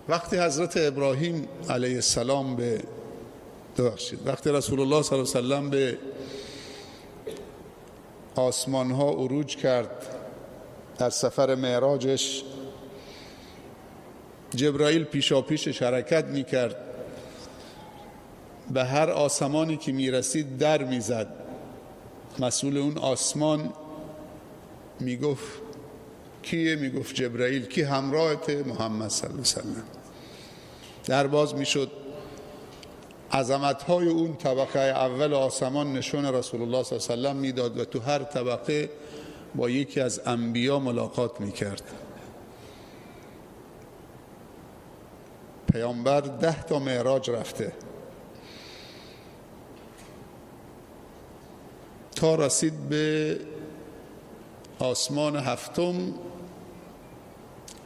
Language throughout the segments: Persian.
وقتی حضرت ابراهیم علیه السلام به وقتی رسول الله صلی الله علیه و سلم به آسمان ها عروج کرد در سفر معراجش، جبرائیل پیشاپیشش حرکت میکرد، به هر آسمانی که میرسید در میزد. مسئول اون آسمان میگفت کیه؟ میگفت جبرائیل. کی همراهت؟ محمد صلی الله علیه و سلم. در باز میشد، عظمت‌های اون طبقه اول آسمان نشون رسول الله صلی الله علیه و سلم میداد و تو هر طبقه با یکی از انبیا ملاقات میکرد. پیامبر 10 تا معراج رفته تا رسید به آسمان هفتم.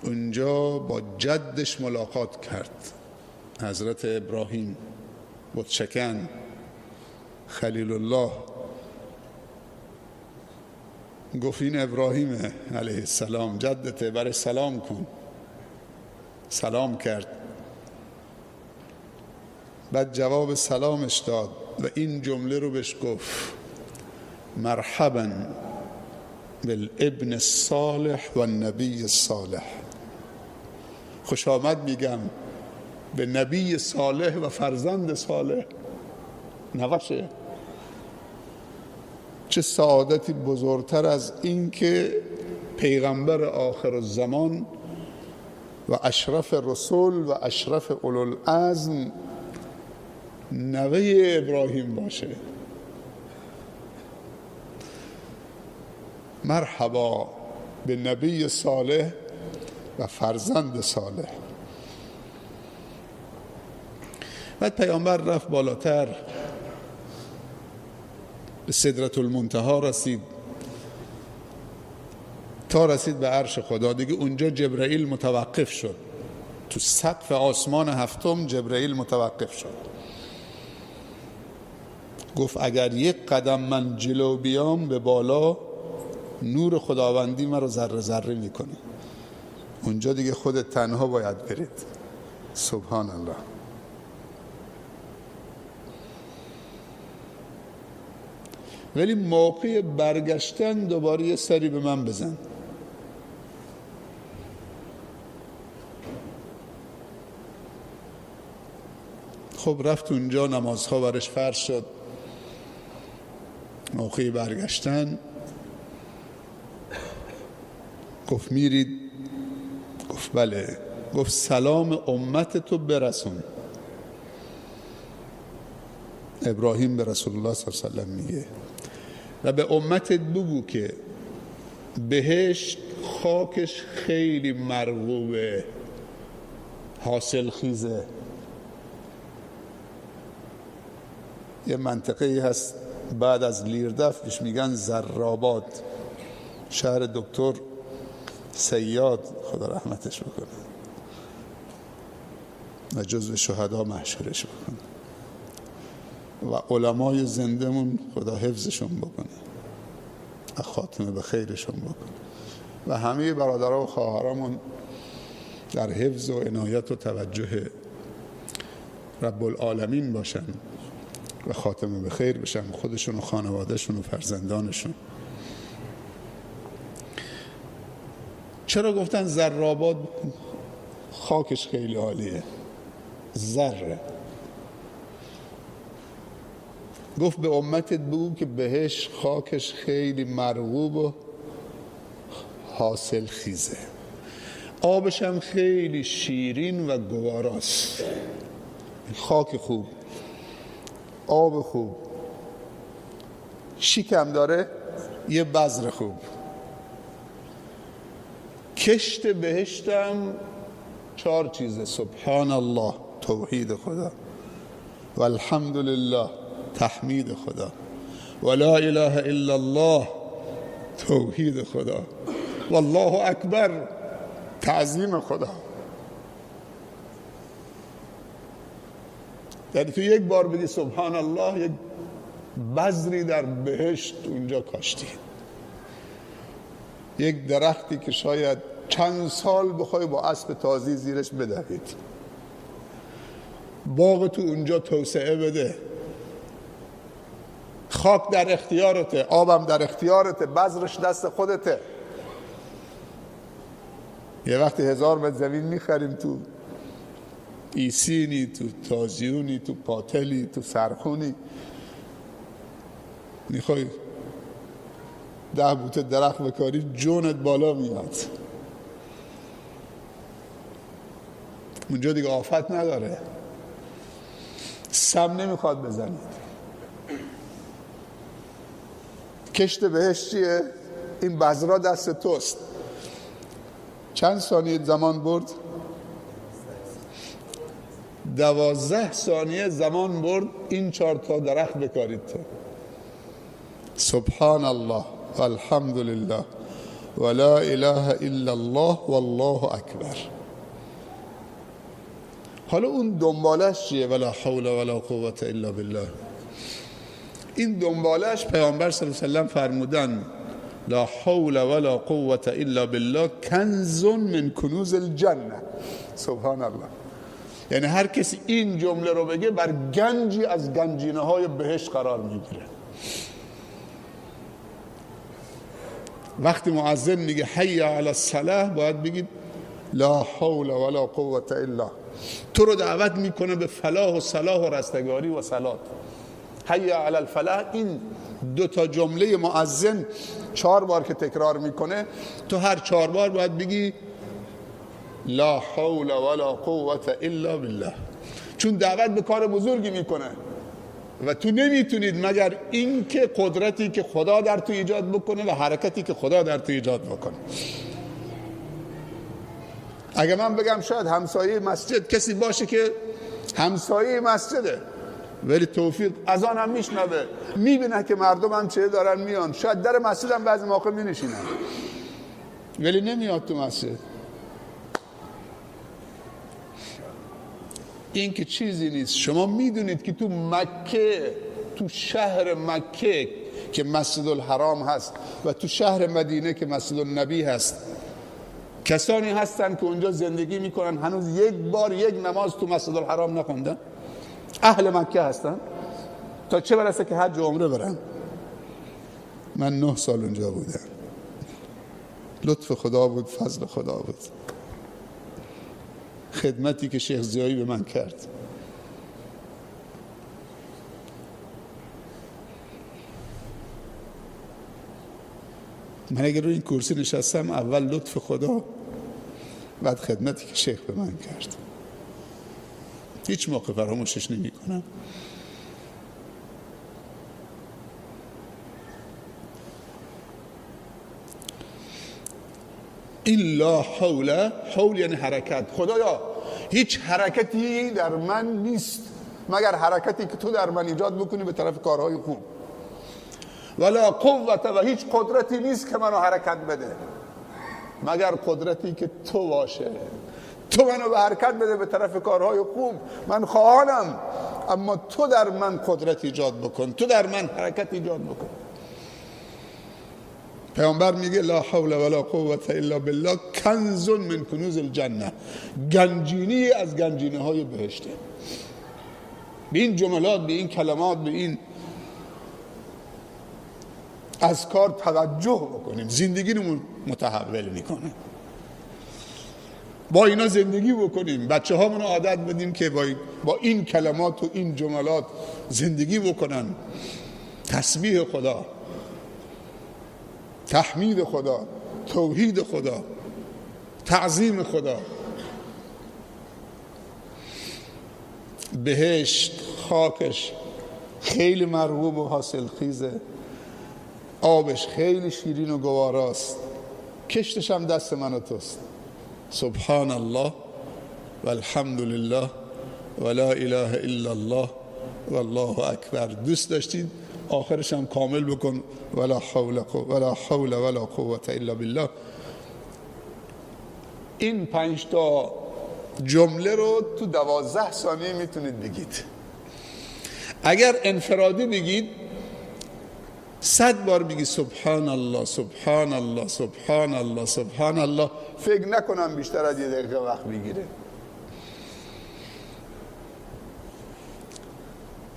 اونجا با جدش ملاقات کرد، حضرت ابراهیم بتشکن خلیل الله. گفت این ابراهیم علیه السلام جدته، برای سلام کن. سلام کرد، بعد جواب سلامش داد و این جمله رو بهش گفت: مرحبا بالابن الصالح و النبی الصالح. خوش آمد میگم به نبی صالح و فرزند صالح. نوشه چه سعادتی بزرگتر از این که پیغمبر آخر الزمان و اشرف رسول و اشرف اولوالعزم نوه ابراهیم باشه. مرحبا به نبی صالح و فرزند صالح. بعد پیامبر رفت بالاتر، به سدرة المنتها رسید، تا رسید به عرش خدا. دیگه اونجا جبرائیل متوقف شد، تو سقف آسمان هفتم جبرائیل متوقف شد. گفت اگر یک قدم من جلو بیام به بالا، نور خداوندی من رو ذره ذره میکنه. اونجا دیگه خودت تنها باید برید. سبحان الله. ولی موقع برگشتن دوباره یه سری به من بزن. خب رفت اونجا، نمازها برش فرض شد. موقع برگشتن گفت میرید؟ گفت بله. گفت سلام امت تو برسون. ابراهیم به رسول الله صلی الله علیه و سلم میگه و به امتت بگو که بهشت خاکش خیلی مرغوبه، حاصل خیزه. یه منطقه هست بعد از لیردف بهش میگن زراباد، شهر دکتر سیاد خدا رحمتش بکنه و جزو شهدا محشورش بکنه و علمای زندمون خدا حفظشون بکنه و خاتمه به خیرشون بکنه و همه برادرها و خواهرامون در حفظ و عنایت و توجه رب العالمین باشن و خاتمه به خیر بشن، خودشون و خانوادهشون و فرزندانشون. چرا گفتن زراباد خاکش خیلی عالیه؟ ذره. گفت به امتت بگو که بهش خاکش خیلی مرغوب و حاصل خیزه، آبش هم خیلی شیرین و گواراست. خاک خوب، آب خوب، چی کم داره؟ یه بذر خوب. کشت بهشتم 4 چیزه: سبحان الله توحید خدا، و الحمدلله تحمید خدا، و لا اله الا الله توحید خدا، و الله اکبر تعظیم خدا. یعنی تو یک بار بگی سبحان الله، یک بذری در بهشت اونجا کاشتی، یک درختی که شاید چند سال بخوای با اسب تازی زیرش بدوید. باغ تو اونجا توسعه بده. خاک در اختیارته، آبم در اختیارته، بذرش دست خودته. یه وقتی 1000 متر زمین میخریم تو ایسینی، تو تازیونی، تو پاتلی، تو سرخونی، میخوای 10 بوته درخت بکاری، جونت بالا میاد. اونجا دیگه آفت نداره، سم نمیخواد بزنید. کشت بهشت چیه؟ این بذرا دست توست. چند ثانیه زمان برد؟ 12 ثانیه زمان برد این 4 تا درخت بکارید تو. سبحان الله والحمد لله ولا اله الا الله والله اکبر. حالا اون دنبالش چیه؟ ولا حول ولا قوة الا بالله. این دنبالش پیامبر صلی الله علیه و سلم فرمودن لا حول ولا قوة الا بالله کنز من کنوز الجنه. سبحان الله. یعنی هر کسی این جمله رو بگه بر گنجی از گنجینه های بهشت قرار میگیره. وقتی مؤذن میگه حی علی الصلاة باید بگید لا حول ولا قوة الا. تو رو دعوت میکنه به فلاح و صلاح و رستگاری و صلات. حی علی الفلاح. این 2 تا جمله مؤذن 4 بار که تکرار میکنه، تو هر 4 بار باید بگی لا حول ولا قوة الا بالله، چون دعوت به کار بزرگی میکنه و تو نمیتونید مگر اینکه قدرتی که خدا در تو ایجاد بکنه و حرکتی که خدا در تو ایجاد بکنه. اگه من بگم شاید همسایه مسجد کسی باشه که همسایه مسجده ولی توفیق از آن هم میشنوه، میبینه که مردم هم چه دارن میان، شاید در مسجد هم بعضی موقع مینشینن ولی نمیاد تو مسجد. این که چیزی نیست. شما میدونید که تو مکه، تو شهر مکه که مسجد الحرام هست و تو شهر مدینه که مسجد النبی هست، کسانی هستن که اونجا زندگی میکنن هنوز یک بار یک نماز تو مسجد الحرام نخوندن، اهل مکه هستن، تا چه برسه که حج و عمره برن. من 9 سال اونجا بودم. لطف خدا بود، فضل خدا بود، خدمتی که شیخ ضیایی به من کرد. من اگر روی این کرسی نشستم، اول لطف خدا، بعد خدمتی که شیخ به من کرد. هیچ موقع فراموشش نمی کنم. این لا حول، حول یعنی حرکت. خدایا هیچ حرکتی در من نیست مگر حرکتی که تو در من ایجاد بکنی به طرف کارهای خوب. ولا قوت، و هیچ قدرتی نیست که منو حرکت بده مگر قدرتی که تو باشه. تو منو به حرکت بده به طرف کارهای خوب، من خواهانم، اما تو در من قدرت ایجاد بکن، تو در من حرکت ایجاد بکن. پیامبر میگه لا حول ولا قوة الا بالله کنز من کنوز الجنه، گنجینی از گنجینه های بهشته. به این جملات، به این کلمات، به این اذکار توجه بکنیم، زندگی رو متحول میکنه. با اینا زندگی بکنیم، بچه هامون عادت بدیم که با این کلمات و این جملات زندگی بکنن. تسبیح خدا، تحمید خدا، توحید خدا، تعظیم خدا. بهشت خاکش خیلی مرغوب و حاصلخیزه، آبش خیلی شیرین و گواراست، کشتش هم دست من و توست. سبحان الله والحمد لله ولا اله الا الله والله اکبر. دوست داشتید آخرش هم کامل بکن، ولا حول ولا حول ولا قوة الا بالله. این 5 تا جمله رو تو 12 ثانیه میتونید بگید. اگر انفرادی بگید 100 بار بگی سبحان الله سبحان الله سبحان الله سبحان الله، فکر نکنم بیشتر از 1 دقیقه وقت بگیره.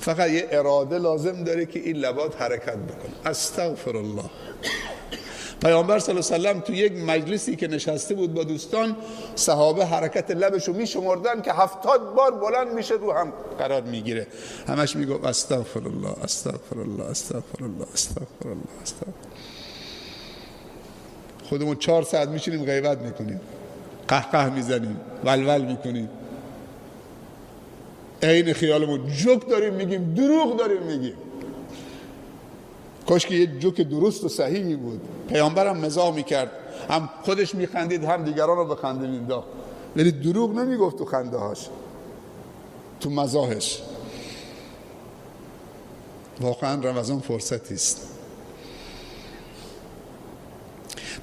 فقط یه اراده لازم داره که این لبات حرکت بکنه. استغفر الله. پیامبر صلی الله علیه و سلم تو یک مجلسی که نشسته بود با دوستان، صحابه حرکت لبشو میشمردن که 70 بار بلند میشه رو هم قرار میگیره. همش میگفت استغفر الله، استغفر الله، استغفر الله، استغفر الله، استغفر. خودمون 4 ساعت میشینیم غیبت میکنیم، قهقه میزنیم، ولول میکنیم، عین خیالمون جوک داریم میگیم، دروغ داریم میگیم. کاش که یه جوک درست و صحیحی بود. پیامبرم مزاح میکرد، هم خودش میخندید هم دیگران رو به خنده مینداخت، ولی دروغ نمیگفت تو خنده هاش، تو مزاحش. واقعا رمضان فرصتی است.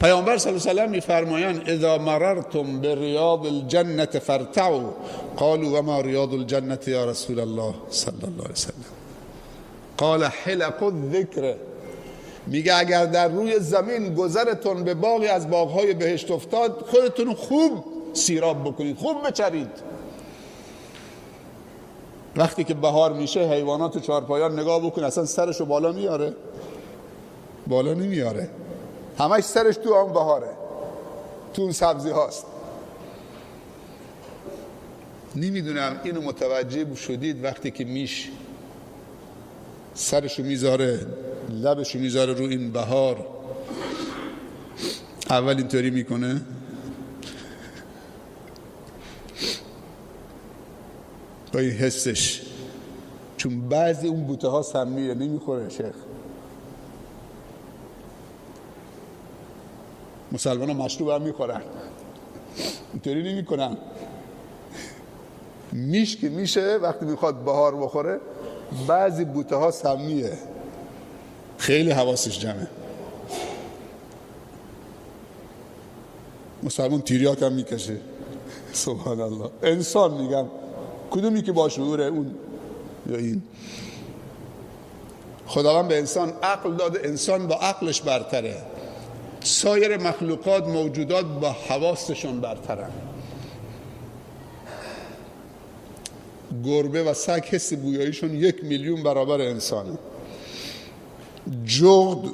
پیامبر صلی الله علیه و سلم میفرمایند اذا مررتم بریاض الجنة فارتعوا قالوا وما ریاض الجنة یا رسول الله صلی الله علیه و سلم قال حلق الذکر. میگه اگر در روی زمین گذرتون به باغی از باغهای بهشت افتاد، خودتون خوب سیراب بکنید، خوب بچرید. وقتی که بهار میشه حیوانات و چارپایان نگاه بکن، اصلا سرشو بالا میاره؟ بالا نمیاره، همش سرش تو آن بهاره، تو اون سبزی هاست. نمیدونم اینو متوجه شدید وقتی که میش سرشو میذاره، لبشو میذاره رو این بهار، اول اینطوری میکنه، با این حسش، چون بعضی اون بوته ها سمیه نمیخوره شیخ. مسلمان ها مشروب هم میخورن، اینطوری نمیکنن. میش که میشه وقتی میخواد بهار بخوره، بعضی بوته ها سمیه، خیلی حواسش جمعه. مسلمان تیریاک هم میکشه. سبحان الله. انسان میگم کدومی که با شعوره، اون یا این؟ خداوند به انسان عقل داده، انسان با عقلش برتره. سایر مخلوقات، موجودات با حواسشون برترن. گربه و سگ حس بویاییشون 1 میلیون برابر انسانه. جغد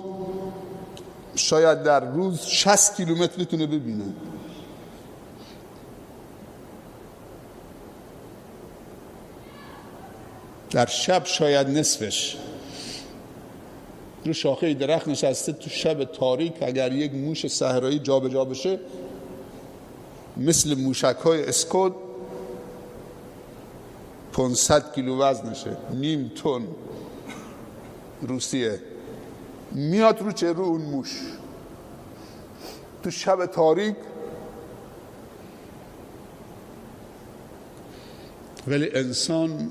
شاید در روز 60 کیلومتر بتونه ببینه. در شب شاید نصفش. رو شاخه درخت نشسته تو شب تاریک، اگر یک موش صحرایی جابجا بشه مثل موشک‌های اسکود 500 کیلو وزنشه، نیم تن روسیه، میاد رو چه رو اون موش تو شب تاریک. ولی انسان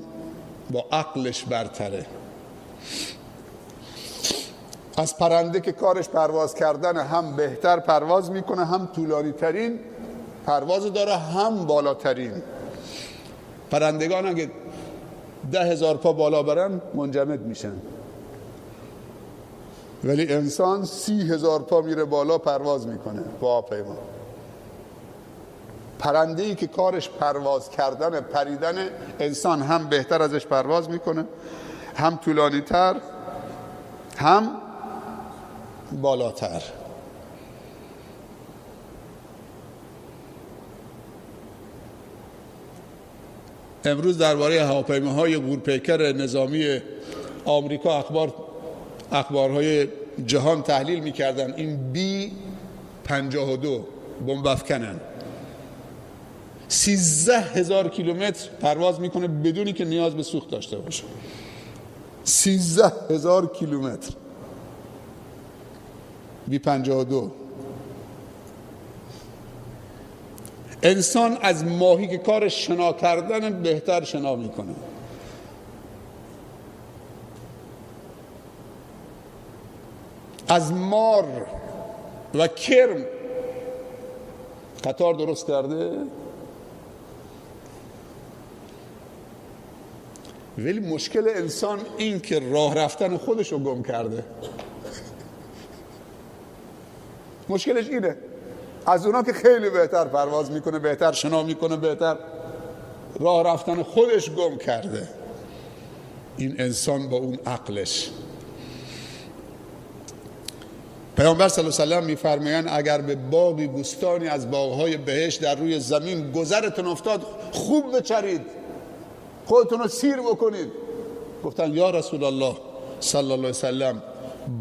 با عقلش برتره. از پرنده که کارش پرواز کردن، هم بهتر پرواز میکنه، هم طولانی ترین پرواز داره، هم بالاترین. پرندگان اگه 10,000 پا بالا برن منجمد میشن، ولی انسان 30,000 پا میره بالا پرواز میکنه با هواپیما. پرنده‌ای که کارش پرواز کردن، پریدن، انسان هم بهتر ازش پرواز میکنه، هم طولانی تر، هم بالاتر. امروز درباره هواپیماهای غول‌پیکر نظامی آمریکا اخبارهای جهان تحلیل می‌کردن. این B-52 بمب افکنن، 13,000 کیلومتر پرواز میکنه بدونی که نیاز به سوخت داشته باشه. 13,000 کیلومتر B-52. انسان از ماهی که کار شنا کردن بهتر شنا میکنه. از مار و کرم قطار درست کرده، ولی مشکل انسان این که راه رفتن خودش رو گم کرده. مشکلش اینه. از اونا که خیلی بهتر پرواز میکنه، بهتر شنا میکنه، بهتر راه رفتن خودش گم کرده. این انسان با اون عقلش. پیامبر صلی الله علیه و سلم میفرمایند اگر به باغی بوستانی از باغهای بهشت در روی زمین گذرتون افتاد، خوب بچرید، خودتون رو سیر بکنید. گفتن یا رسول الله صلی الله علیه و سلم،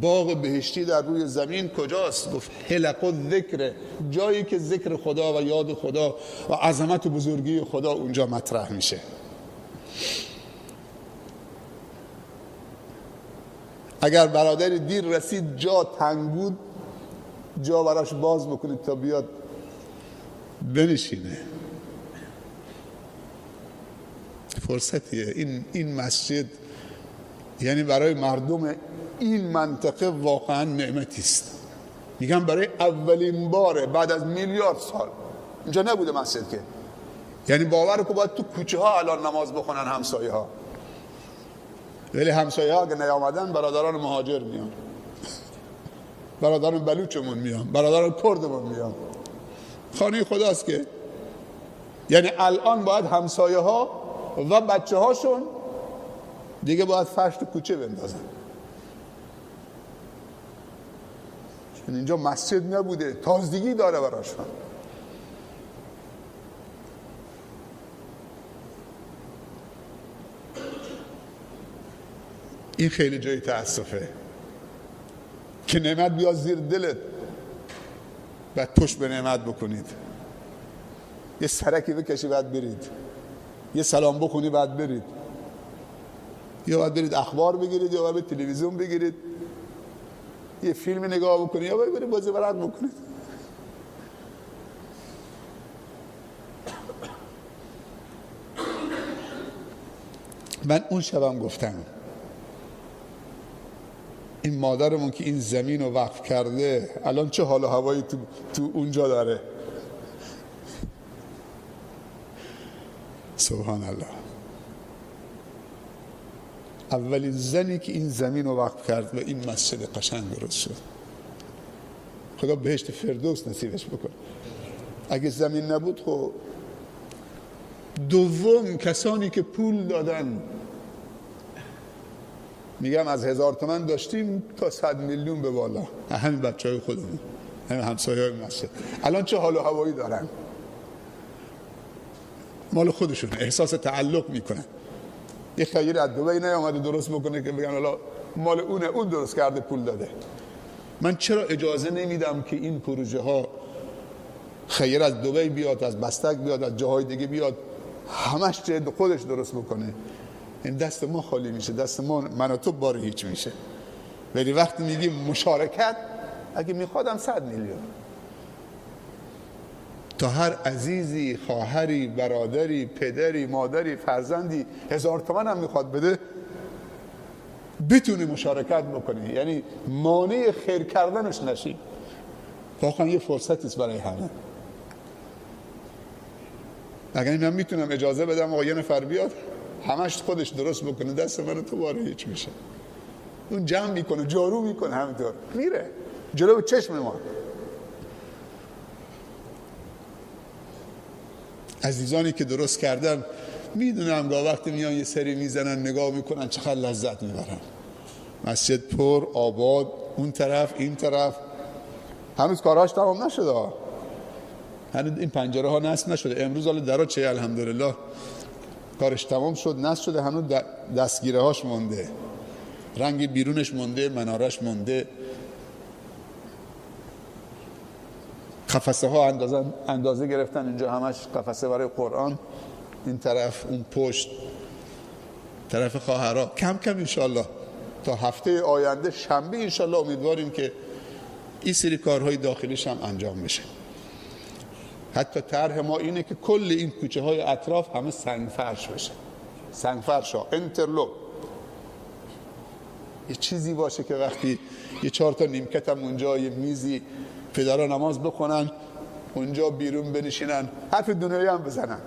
باغ بهشتی در روی زمین کجاست؟ گفت حلق الذکر، جایی که ذکر خدا و یاد خدا و عظمت و بزرگی خدا اونجا مطرح میشه. اگر برادری دیر رسید، جا تنگ بود، جا براش باز بکنید تا بیاد بنشینه. فرصتیه این مسجد، یعنی برای مردم این منطقه واقعا نعمتی است. میگم برای اولین باره بعد از میلیارد سال اینجا نبوده مسجد که، یعنی باور کو باید تو کوچه ها الان نماز بخونن همسایه ها، ولی همسایه ها اگه نیامدن برادران مهاجر میان، برادران بلوچمون میان، برادران کردمون میان. خانه خداست که، یعنی الان باید همسایه ها و بچه هاشون دیگه باید فرش تو کوچه بندازن، چون اینجا مسجد نبوده، تازگی داره براشون. این خیلی جای تأسفه که نعمت بیاد زیر دلت و پشت به نعمت بکنید، یه سرکی بکشی بعد برید، یه سلام بخونی بعد برید، یا باید برید اخبار بگیرید، یا باید تلویزیون بگیرید، یه فیلم نگاه بکنید، یا باید برید بازی ورق بکنید. من اون شبم گفتم این مادرمون که این زمین رو وقف کرده الان چه حال و هوایی تو اونجا داره. سبحان الله. اولین زنی که این زمین رو وقف کرد و این مسجد قشنگ درست شد، خدا بهشت فردوس نصیبش بکنه. اگه زمین نبود خب. دوم کسانی که پول دادن، میگم از 1000 تومن داشتیم تا 100 میلیون به بالا، همین بچه های خودمون، همین همسایه های مسجد الان چه حال و هوایی دارن، مال خودشون، احساس تعلق میکنن. یه خیر از دبی نیامده درست بکنه که بگن حالا مال اونه، اون درست کرده پول داده. من چرا اجازه نمیدم که این پروژه ها خیر از دبی بیاد، از بستک بیاد، از جاهای دیگه بیاد، همش خودش درست بکنه؟ این دست ما خالی میشه، دست ما، من و تو بار هیچ میشه. ولی وقتی میگیم مشارکت، اگه میخوادم 100 میلیون تا هر عزیزی، خواهری، برادری، پدری، مادری، فرزندی 1000 تومن هم میخواد بده، بتونه مشارکت بکنه، یعنی مانع خیر کردنش نشی. واقعا یه فرصتی است برای همه. اگر من میتونم اجازه بدم آقا یه نفر بیاد همش خودش درست بکنه، دست من تو باره هیچ میشه. اون جمع میکنه، جارو میکنه، همینطور میره جلو چشم ما. عزیزانی که درست کردن میدونم گاه وقتی میان یه سری میزنن نگاه میکنن چقدر لذت میبرن. مسجد پر آباد، اون طرف این طرف، هنوز کاراش تمام نشده، هنوز این پنجره ها نصب نشده. امروز حالا درا چه الحمدلله کارش تمام شد، نصب شده، هنوز دستگیره هاش مونده، رنگ بیرونش مونده، منارش مونده، قفسه ها اندازه گرفتن اینجا، همش قفسه برای قرآن، این طرف اون پشت طرف خواهرها. کم کم انشالله تا هفته آینده شنبه انشالله امیدواریم که این سری کارهای داخلیش هم انجام بشه. حتی طرح ما اینه که کل این کوچه های اطراف همه سنگ فرش بشه، سنگ فرش ها، انترلوک، یه چیزی باشه که وقتی یه 4 تا نیمکت هم اونجا، یه میزی، پدرها نماز بخونن اونجا، بیرون بنشینن، حرف دنیایی هم بزنن.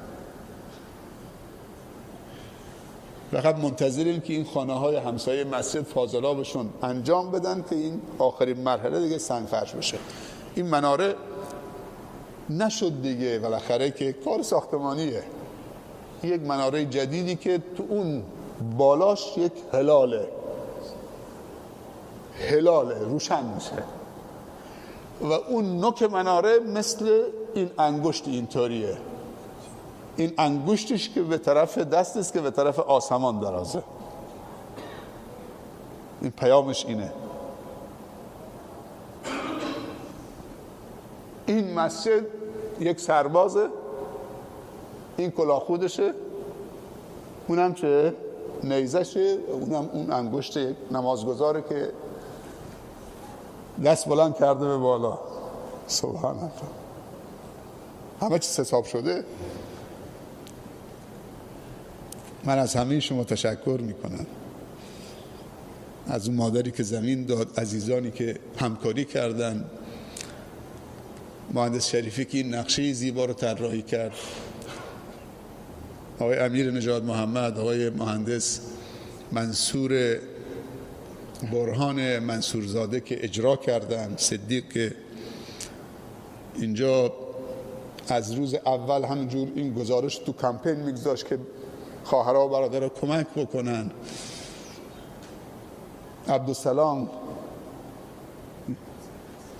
فقط منتظریم که این خانه های همسایه مسجد فاضلابشون انجام بدن که این آخرین مرحله دیگه سنگ فرش بشه. این مناره نشد دیگه بالاخره که کار ساختمانیه، یک مناره جدیدی که تو اون بالاش یک هلاله، هلاله روشن میشه و اون نوک مناره مثل این انگشت اینطوریه، این انگشتش که به طرف دست است که به طرف آسمان درازه. این پیامش اینه. این مسجد یک سربازه، این کلاه خودشه، اونم چه نیزشه، اونم اون انگشت یک نمازگزاره که دست بلند کرده به بالا. سبحان الله، همه چیز حساب شده. من از همه شما تشکر میکنم، از اون مادری که زمین داد، عزیزانی که همکاری کردن، مهندس شریفی که این نقشه زیبا رو طراحی کرد، آقای امیر نژاد محمد، آقای مهندس منصور برهان منصورزاده که اجرا کردن، صدیق که اینجا از روز اول همینجور این گزارش تو کمپین میگذاشت که خواهرها و برادرها کمک بکنن، عبدالسلام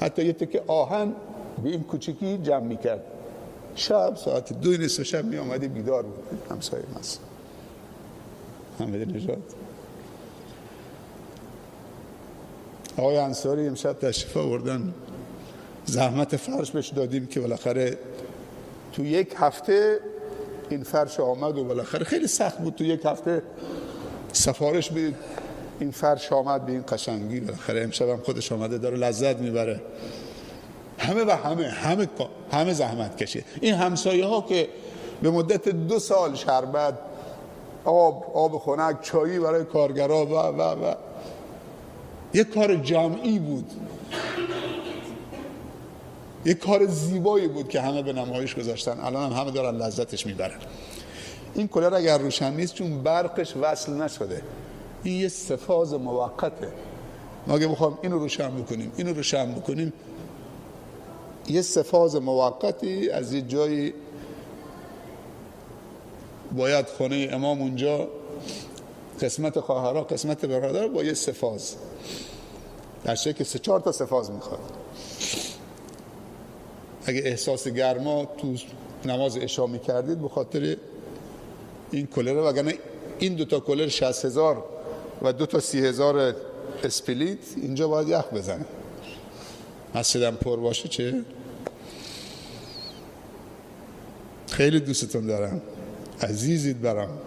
حتی یه تکه آهن به این کوچیکی جمع میکرد، شب ساعت 2:30 شب می آمده بیدار بود، همسایه ماست حمید نژاد. آقای انصاری امشب تشریف آوردن، زحمت فرش بهش دادیم که بالاخره تو یک هفته این فرش آمد و بالاخره خیلی سخت بود تو یک هفته سفارش بدید این فرش آمد به این قشنگی، بالاخره امشب هم خودش آمده داره لذت میبره. همه و همه همه همه زحمت کشید. این همسایه ها که به مدت 2 سال شربت، آب خنک، چایی برای کارگرا و و و یک کار جمعی بود، یک کار زیبایی بود که همه به نمایش گذاشتن. الان هم همه دارن لذتش میبرن. این کولر اگر روشن نیست چون برقش وصل نشده، این یه سفاز موقته. ما اگه بخوام اینو روشن بکنیم، اینو روشن بکنیم، یه سفاز موقتی از یه جایی باید خونه امام اونجا قسمت خواهرها قسمت برادر با یه سفاز، در شکل 3-4 تا سفاز میخواد. اگه احساس گرما تو نماز عشا میکردید به خاطر این کولر، وگرنه این 2 تا کولر 60,000 و 2 تا 30,000 اسپلیت اینجا باید یخ بزنه. مسجدم پر باشه چه؟ خیلی دوستتون دارم، عزیزید برام.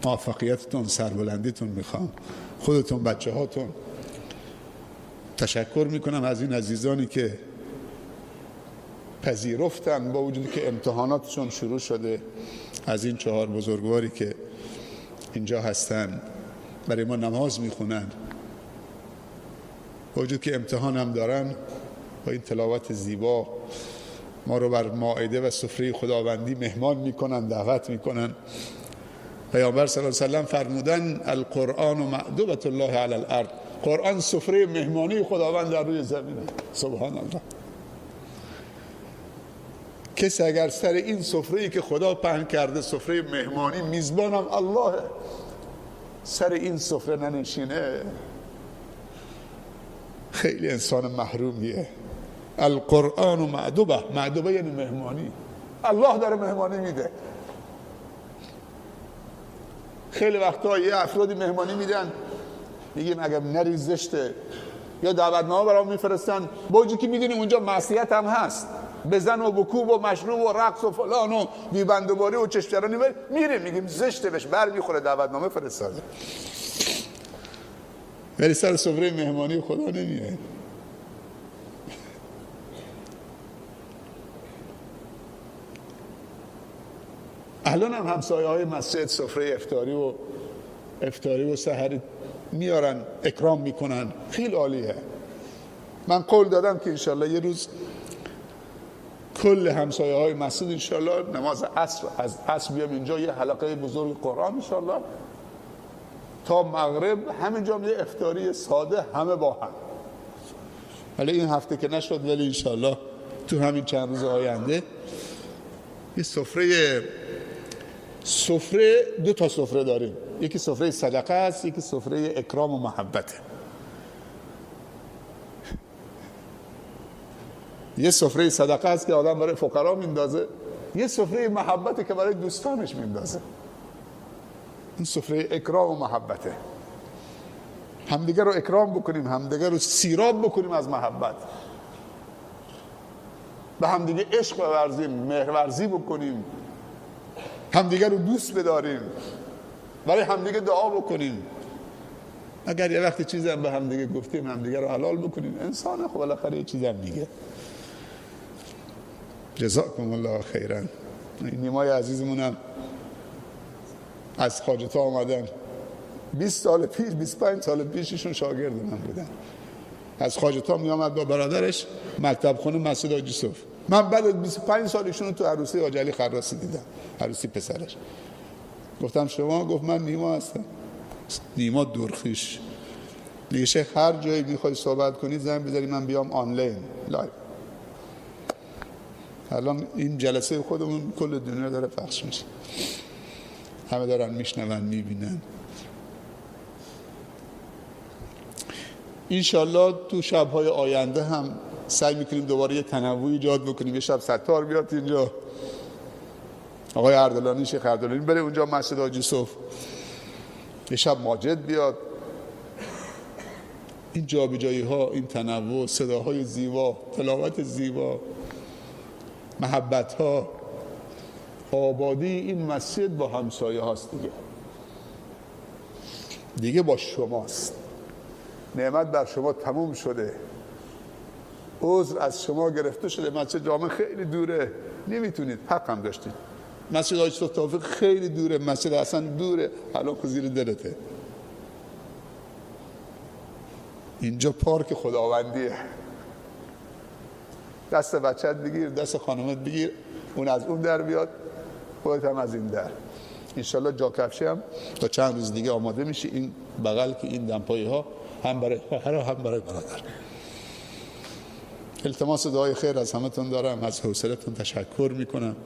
موفقیتتون، سربلندیتون میخوام، خودتون، بچه هاتون. تشکر میکنم از این عزیزانی که پذیرفتن با وجودی که امتحاناتشون شروع شده، از این 4 بزرگواری که اینجا هستن برای ما نماز میخونن، با وجود که امتحان هم دارن، با این تلاوت زیبا ما رو بر مائده و سفره خداوندی مهمان میکنن، دعوت میکنن. پیامبر صلی الله علیه و سلم فرمودن القرآن و مأدبة الله علی الارض، قرآن سفره مهمانی خداوند در روی زمینه. سبحان الله. کسی اگر سر این سفره‌ای که خدا پهن کرده، سفره مهمانی، میزبانم الله، سر این سفره ننشینه، خیلی انسان محرومیه. القرآن و معدوبه، معدوبه یعنی مهمانی، الله داره مهمانی میده. خیلی وقتا یه افرادی مهمانی میدن، میگیم اگر نری زشته، یا دعوتنامه برام میفرستن، با وجودی که میدونیم اونجا معصیت هم هست، بزن و بکوب و مشروب و رقص و فلان و بیبندوباری و چشمچرانی، میریم میگیم زشته، بهش بر میخوره، دعوتنامه فرستاده، ولی سر سفره مهمانی خدا نمیاد. الان هم همسایه های مسجد سفره افطاری و سحری میارن، اکرام میکنن، خیلی عالیه. من قول دادم که انشالله یه روز کل همسایه های مسجد انشالله نماز عصر، از عصر بیام اینجا یه حلقه بزرگ قرآن انشالله تا مغرب، همینجا یه افطاری ساده همه با هم. ولی این هفته که نشد، ولی انشالله تو همین چند روز آینده یه سفره سفره، 2 تا سفره داریم، یکی سفره صدقه است، یکی سفره اکرام و محبته. یه سفره صدقه است که آدم برای فقرا میندازه، یه سفره محبته که برای دوستانش میندازه. این سفره اکرام و محبته. همدیگه رو اکرام بکنیم، همدیگه رو سیراب بکنیم از محبت، به همدیگه عشق بورزیم، مهرورزی بکنیم، همدیگه رو دوست بداریم، برای همدیگه دعا بکنیم. اگر یه وقتی چیزی هم به همدیگه گفتیم همدیگه رو حلال بکنیم. انسان خب بالاخره یه چیزی هم میگه. جزاکم الله خیرا. این نیمای عزیزمونم از خواجه‌تا آمدن، 20 سال پیش، 25 سال پیششون شاگرد من بودن. از خواجه‌تا می آمد با برادرش مکتب خونه مسجد حاج یوسف. من بعد از 25 سال ایشون رو تو عروسی حاج علی خراسی دیدم، عروسی پسرش. گفتم شما؟ گفت من نیما هستم. نیما درخیش. دیگه شیخ هر جایی میخوای صحبت کنی زنگ بزنی من بیام آنلاین live. الان این جلسه خودمون کل دنیا داره پخش میشه، همه دارن میشنون میبینن. انشالله تو شب‌های آینده هم سعی میکنیم دوباره یه تنوع ایجاد بکنیم. یه شب ستار بیاد اینجا، آقای اردلانی، شیخ اردلانی بره اونجا مسجد حاج یوسف، یه شب ماجد بیاد. این جابجایی ها، این تنوع، صداهای زیبا، تلاوت زیبا، محبت ها، آبادی این مسجد با همسایه هاست دیگه، دیگه با شماست. نعمت بر شما تموم شده، عذر از شما گرفته شده. مسجد جامع خیلی دوره، نمیتونید، حق هم داشتید. مسجد حاج توفیق خیلی دوره، مسجد حسن دوره، الان زیر دلته. اینجا پارک خداوندیه. دست بچت بگیر، دست خانمت بگیر، اون از اون در بیاد، خودت هم از این در. انشالله جا کفشی هم تا چند روز دیگه آماده میشه. این بغل که این دمپایی ها هم برای خواهر هم برای برادر. التماس دعای خیر از همتون دارم، از حوصلتون تشکر میکنم.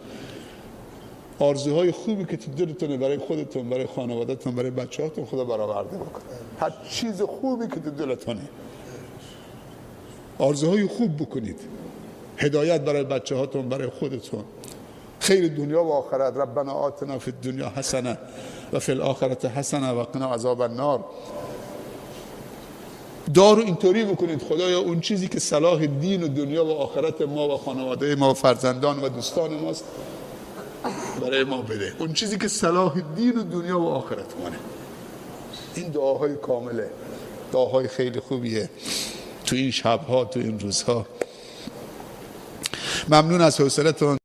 آرزوهای خوبی که تو دلتونه برای خودتون، برای خانواده‌تون، برای بچه‌هاتون خدا برآورده بکنه. هر چیز خوبی که تو دلتونه آرزوهای خوب بکنید. هدایت برای بچه‌هاتون، برای خودتون، خیر دنیا و آخرت. ربنا آتنا فی الدنیا حسنه و فی الآخرة حسنه و قنا عذاب النار. دارو اینطوری بکنید خدایا اون چیزی که صلاح دین و دنیا و آخرت ما و خانواده ما و فرزندان و دوستان ماست برای ما بده، اون چیزی که صلاح دین و دنیا و آخرت مانه. این دعاهای کامله، دعاهای خیلی خوبیه تو این شبها، تو این روزها. ممنون از حوصلتون.